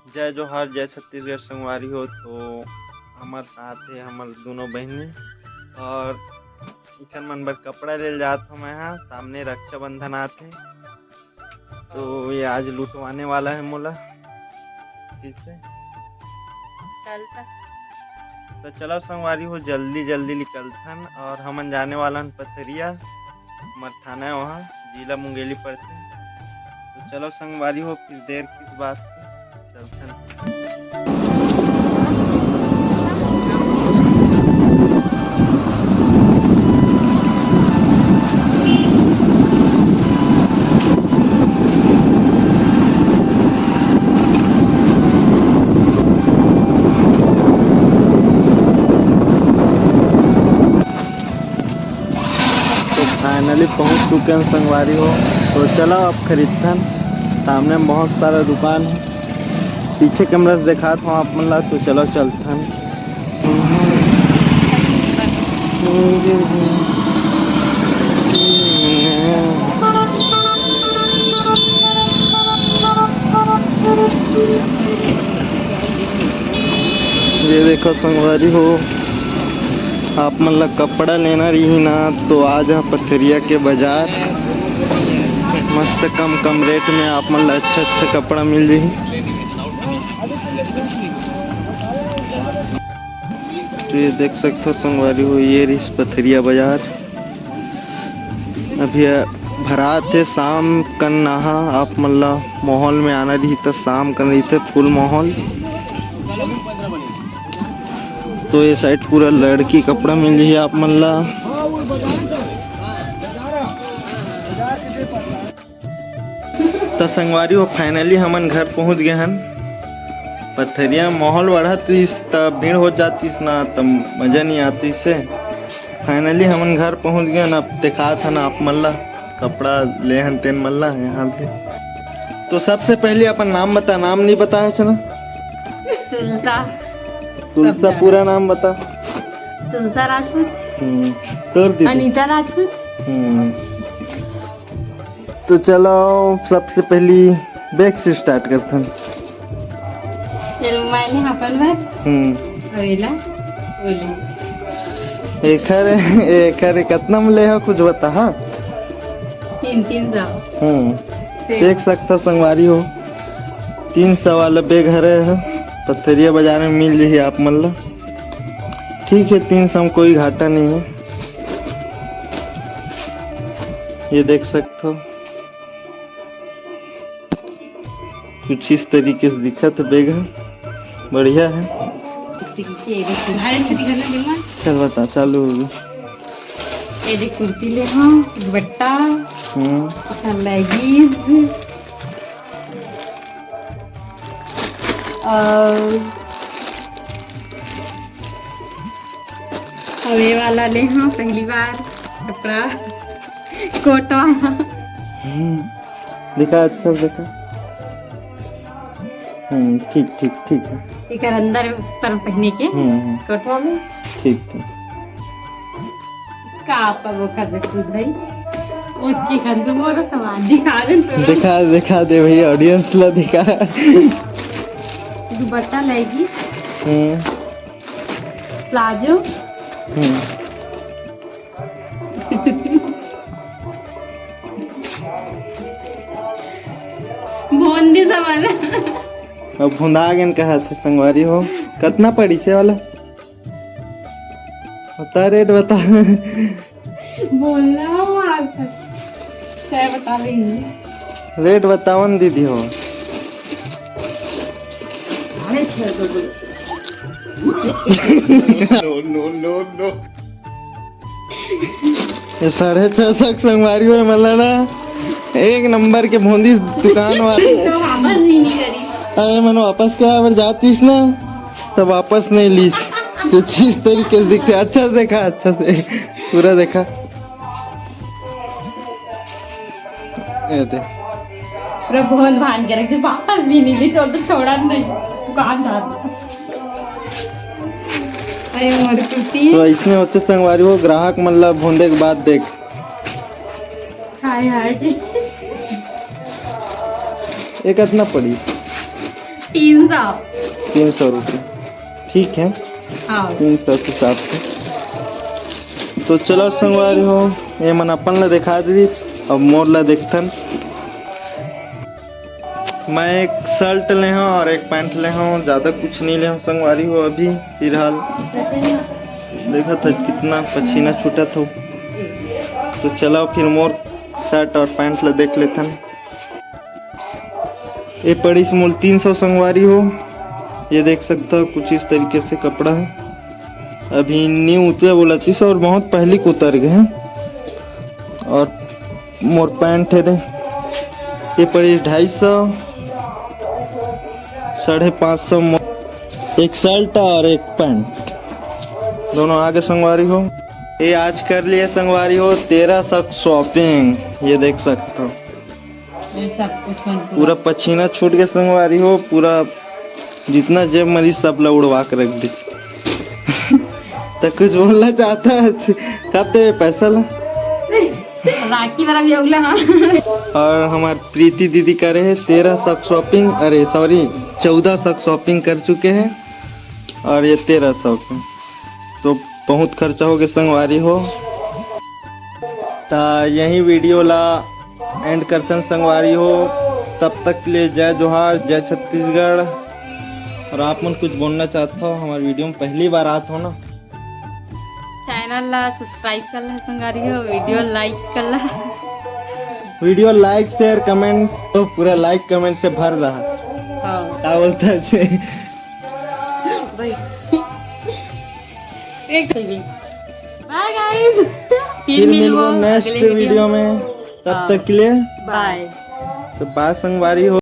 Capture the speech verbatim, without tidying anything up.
जय जोहार, जय छत्तीसगढ़ संगवारी हो। तो हमर साथ हे हमर दोनों बहिनी, और इखन मन बर कपड़ा ले जात हूँ मैं हा। सामने रक्षाबंधन आत हे, तो ये आज लुटवाने वाला है मोला। ठीक है, चलता। तो चलो संगवारी हो, जल्दी जल्दी निकलथन और हमन जाने वाला हन पथरिया। हमर थाना है वहाँ, जिला मुंगेली पड़थे। तो चलो संगवारी हो, फिर देर किस बात की, चलथन। तो finally पहुंच चुके हैं संगवारी हो। तो चलो अब खरीदथन। सामने में बहुत सारा दुकान है, पीछे कैमरा से दिखात हूँ आप मन ला। तो चलो चलथन। ये देखो संगवारी हो, आप मन ला कपड़ा लेना रही ना, तो आज यहाँ पथरिया के बाजार मस्त कम कम रेट में आप मन ला अच्छा अच्छा कपड़ा मिल जाही। तो ये देख सकथो संगवारी हो, ये रहिस पथरिया बाजार। अभी भरात हे, शाम कन आहा, आप मन ला माहौल में आना रही त शाम कन रहिथे full माहौल। तो ये side पूरा लड़की कपड़ा मिल जाही आप मन ला। त संगवारी हो, finally हमन घर पहुंच गए हन। पथरिया माहौल बढ़त रहिस त भीड़ हो जातिस ना, त मजा नहीं आतिस हे। Finally हमन घर पहुंच गए हन। अब दिखात हन आप मन ला, कपड़ा ले हन तेन मन ला यहाँ से। तो सबसे पहले अपन नाम बता। नाम नहीं बताया चला। तुलसा। तुलसा, पूरा नाम बता। तुलसा राजपूत। हम्म, तोर दीदी। अनीता राजपूत। हम्म। तो चलो, सबसे पहली bag से start करथन। चलो, मैं ले अपन bag। हम्म। अउ एला, ओले। एखर, एखर कतना में ले हो, कुछ बता, हाँ? तीन, तीन सौ। हम्म। ठीक। देख सकथो संगवारी हो, तीन सौ वाला bag हरे ह, पथरिया बाजार में मिल जाही आप मन ला। ठीक है, तीन सौ में कोई घाटा नहीं है। ये देख सकथो, कुछ इस तरीके से दिखत हे bag ह, बढ़िया है। ये देख कुर्ती। चल बता, चालू हो गई। ये देख कुर्ती ले हव, दुपट्टा, हम्म। लेगीज, अउ अउ ये वाला ले हव पहली बार कपड़ा, कोट वाला। हम्म, दिखा, अच्छा से दिखा। हम्म, ठीक, ठीक, ठीक है। एकर अंदर ऊपर पहने के हम्म, हम्म। कोट वाला। ठीक, ठीक। का आप वो कर दे खुद भाई? ओके, कर दो, मोर सामान दिखा दे तो। दिखा, दिखा दे भाई, audience ला दिखा। दुपट्टा लेगीज। हम्म। प्लाजो। हम्म। भोंदी सामान। अब भुंदा गेन कहा थे संगवारी हो। कतना पड़ी से वाला? बता, rate बता। बोलना हो आप। क्या बता रही है? Rate बताओ न दीदी हो। साढ़े छह सौ बोलो। No, no, no, no। ये साढ़े छह सौ के संगवारी हो, मतलब ना, एक नंबर के भोंदी दुकान वाले। तो वापस भी नहीं करी। अरे, मैंने वापस क्या, अगर जातीस ना, तो वापस नहीं लीस। कुछ इस तरीके से दिखते, अच्छा से देखा, अच्छा से पूरा देखा। ये दे। पूरा भोंद भांद के रख दे, वापस भी नहीं ली, चल तो छोड़ा नहीं दुकानदार। अरे मोर कुर्ती। तो इसमें होते संगवारी हो, ग्राहक मन ला भोंदे के बाद देख। हाय हाय। ये कितना पड़ी? तीन सौ। तीन सौ रुपये, ठीक है। हाँ। तीन सौ के हिसाब से। तो चलो संगवारी हो, ये मन अपन ला दिखा दीस, अब मोर ला देखथन। मैं एक शर्ट ले हूँ और एक पैंट ले हूँ, ज़्यादा कुछ नहीं ले हूँ संगवारी हो अभी फिलहाल। देखा था कितना पसीना छूटा था। तो चलो फिर मोर शर्ट और पैंट ला देख लेथन। ये पड़ीस मोला तीन सौ संगवारी हो। ये देख सकता हो कुछ इस तरीके से कपड़ा है। अभी न्यू उतरे बोला चीज और बहुत पहली को उतर गए हैं। और मोर पैंट है दे, ये पड़ीस ढाई सौ, साढ़े पाँच सौ मो-, एक शर्ट और एक पैंट दोनों आगे संगवारी हो। ये आज कर लिए संगवारी हो तेरह सौ शॉपिंग। ये देख सकते हो ये सब कुछ मन पूरा पसीना छूट के संगवारी हो, पूरा जितना जेब मरी सब ला उड़वा के रख दी। तो कुछ बोलना चाहता है? कब दे पैसा ला? राखी वाला भी अगला, हाँ। और हमार प्रीति दीदी करे है तेरह सौ शॉपिंग, अरे सॉरी, चौदह सौ शॉपिंग कर चुके हैं और ये तेरह सौ के, तो बहुत खर्चा हो गया संगवारी हो। ता यही वीडियो ला एंड करथन संगवारी हो। तब तक के लिए जय जोहार, जय छत्तीसगढ़। और आप मन कुछ बोलना चाहते हो, हमारे वीडियो में पहली बार आते हो ना? चैनल ला सब्सक्राइब कर ला संगवारी हो, वीडियो लाइक कर ला। वीडियो लाइक, शेयर, कमेंट तो पूरा लाइक कमेंट से भर रहा। हाँ। क्या बोलता है? एक बाय गाइस। फिर मिलबो नेक्स्ट वीडियो में। तब तक के लिए बाय। तो बाय संगवारी हो।